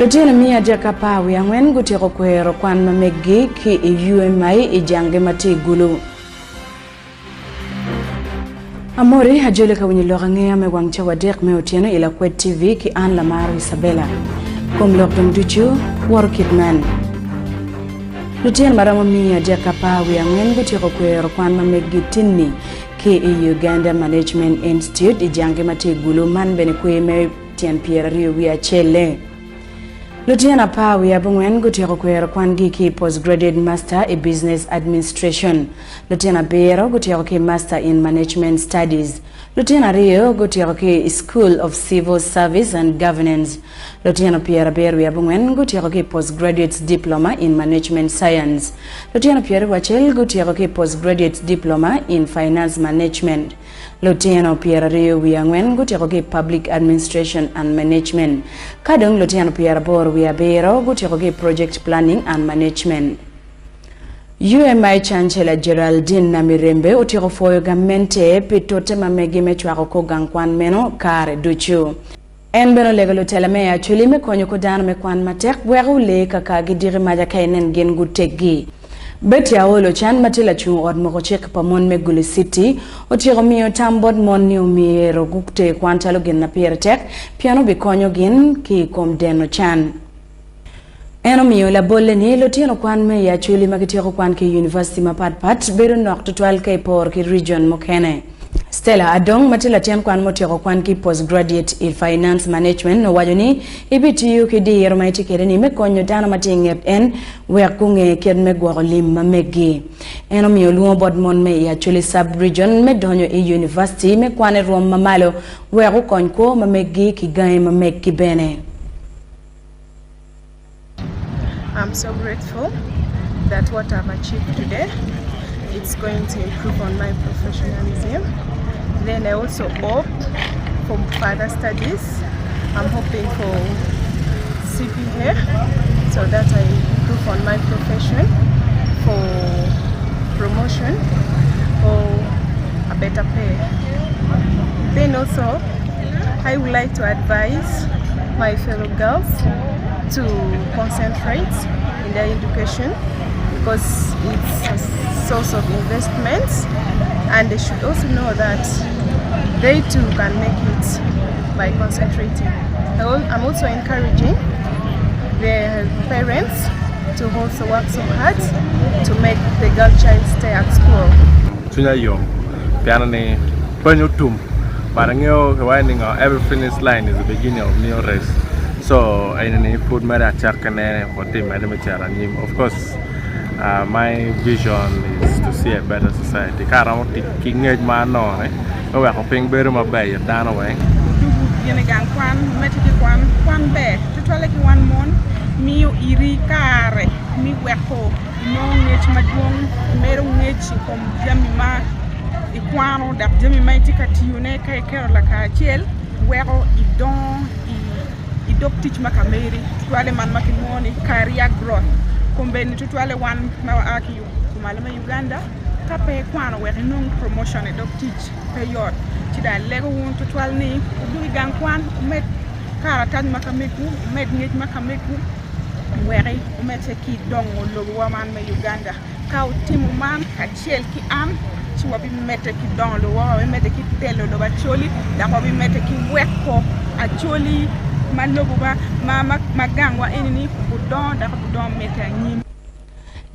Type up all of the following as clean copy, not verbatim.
Lutino miya 34 gutyeko kwero kwan ma meggi ki i UMI i jange ma tye i Gulu. Amori ajoli ka winyo lok angeya me wang cawa adek me otyeno i Lakwed TV ki an Lamaro Isabella. Kom lok dong ducu woto kit man. Lutino ma romo 314 gutyeko kwero kwan ma meggi tinni ki i Uganda Management Institute i jange ma tye i Gulu man bene kwer me tyen 21 acelle. Lutino 19 gutyeko kwero kwangi ki i Postgraduate Master i Business Administration. Lutino abiro gutyeko ki i Master in Management Studies. Lutino aryo gutyeko ki i School of Civil Service and Governance. Lutino 74 gutyeko ki i Postgraduate Diploma in Management Science. Lutino 21 gutyeko ki i Postgraduate Diploma in Finance Management. Lutino 24 gutyeko ki i Public Administration and Management, ka dong lutino 87 gutyeko ki i Project Planning and Management. UMI Chancellor Geraldine Namirembe otyeko pwoyo gamente pi tute ma megi me cwako kor gang kwan meno kare ducu. En bene olego lutela me Acholi me konyo kor dano me kwan matek wek olee kaka gidiki maca ka inen gin guteggi. Betty Aol Ocan ma tye lacung ot moko cik pa mon me Gulu City otyeko miyo tam bot mon ni omyero guter kwan calo gin ma pire tek pien obikonyo gin ki i kom deno can. En omiyo labolle ni lutino kwan me i Acholi ma gityeko kwan ki i univaciti mapat pat bedo nok tutwal ka iporo ki region mukene. Stella Adong ma tye latin kwan mutyeko kwan ki Postgraduate i Finance Management owaco ni ebitiyo ki diro ma etye kwede ni me konyo dano ma tye inget en wek gunge kit me gwoko lim ma meggi. En omiyo lwongo bot mon me i Acholi Sub-Region me donyo i univaciti me kwan i rwom ma malo wek okony kwo ma meggi ki gangi ma meggi bene. I'm so grateful that what I've achieved today it's going to improve on my professionalism then I also hope for further studies I'm hoping for CPA so that I improve on my profession for promotion or a better pay then also I would like to advise my fellow girls to concentrate in their education because it's a source of investment and they should also know that they too can make it by concentrating. I'm also encouraging their parents to also work so hard to make the girl child stay at school. Cwinya yom pien ni peny otum but angeyo kiwaco ni ngo every finish line is the beginning of new race so eni ni pud mere acakkine watye mere me cito anyim of course my vision is to see a better society ka aromo tic ki ngec ma anongo ni me weko piny bedo maber it dano weng. Odwogo gin i gang kwan, omedde ki kwan. Kwan ber, tutwalle ki wan mon, miyo iri kare me weko inongo ngec madwong, imedo ngec i kom jami ma ikwano dok jami ma itye ka tiyone ka iketo lakacel weko idongo i dog tic ma ka meri tutwalle man ma kilwongo ni career growth. Kombeddi tutwalle wan ma waa ki kumalo me Uganda ka pe ikwano wek inong promotion i dog tic pe yot ci dong alego wun tutwal ni wudug i gang kwan wumed karatac ma ka megwu wumed ngec ma ka megwu wek wumedde ki dongo lobowa man me Uganda. Ka wutimo man kacel ki an, ci wabimedde ki dongo lobowa, wabimedde ki telo lobo Acholi, dok wabimedde ki weko Acholi ma lobowa ma gangwa eni-ni obudongo dok obudongo medde anyim.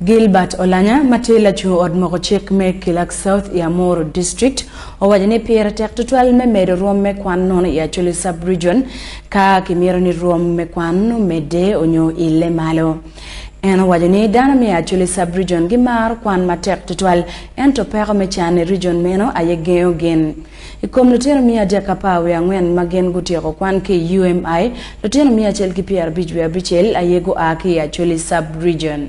Gilbert Olanya ma tye lacung ot moko cik me Kilak South i Amuru District owaco ni pire tek tutwal me medo rwom me kwan nono i Acholi Sub-Region ka kimito ni rwom me kwan omedde onyo ile malo. En owaco ni dano me Acholi Sub-Region gimaro kwan matek tutwal ento peko me can i region meno aye gengo gin. I kom lutino 314 ma gin gutyeko kwan ki i UMI, lutino 156 aye gua ki i Acholi Sub-Region.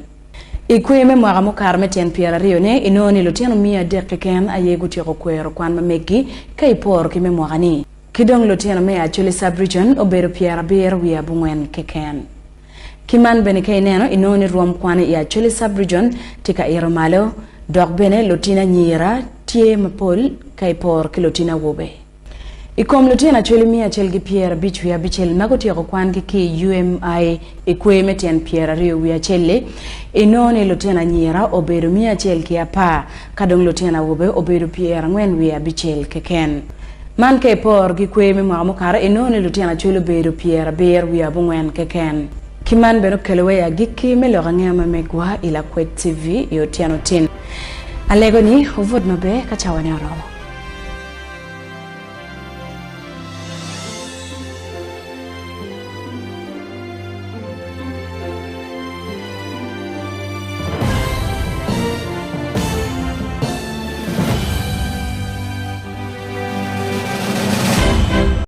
I kwer me mwaka mukato me tyen pyeraryo-ne, inongo ni lutino 300 keken aye gutyeko kwero kwan ma meggi ka iporo ki me mwaka-ni. Ki dong lutino me Acholi Sub-Region obedo 79 keken. Ki man bene ka ineno, inongo ni rwom kwan i Acholi Sub-Region tye ka ito malo, dok bene lutino anyira tye mapol ka iporo ki lutino awobe. I kom lutino acholi miya acel ki 56 wiye abicel ma gutyeko kwangi ki i UMI i kwer me tyen 20 wiye acel-li, inongo ni lutino anyira obedo miya acel ki apar ka dong lutino awobe obedo 40 wiye abicel keken. Man ka iporo ki kwer me mwaka mukato, inongo ni lutino acholi obedo 70 wiye abongwen keken. Ki man bene okelowa i agikki me lok angeya ma megwa i Lakwed TV i otyeno tin. Alego ni wubut maber ka cawane oromo.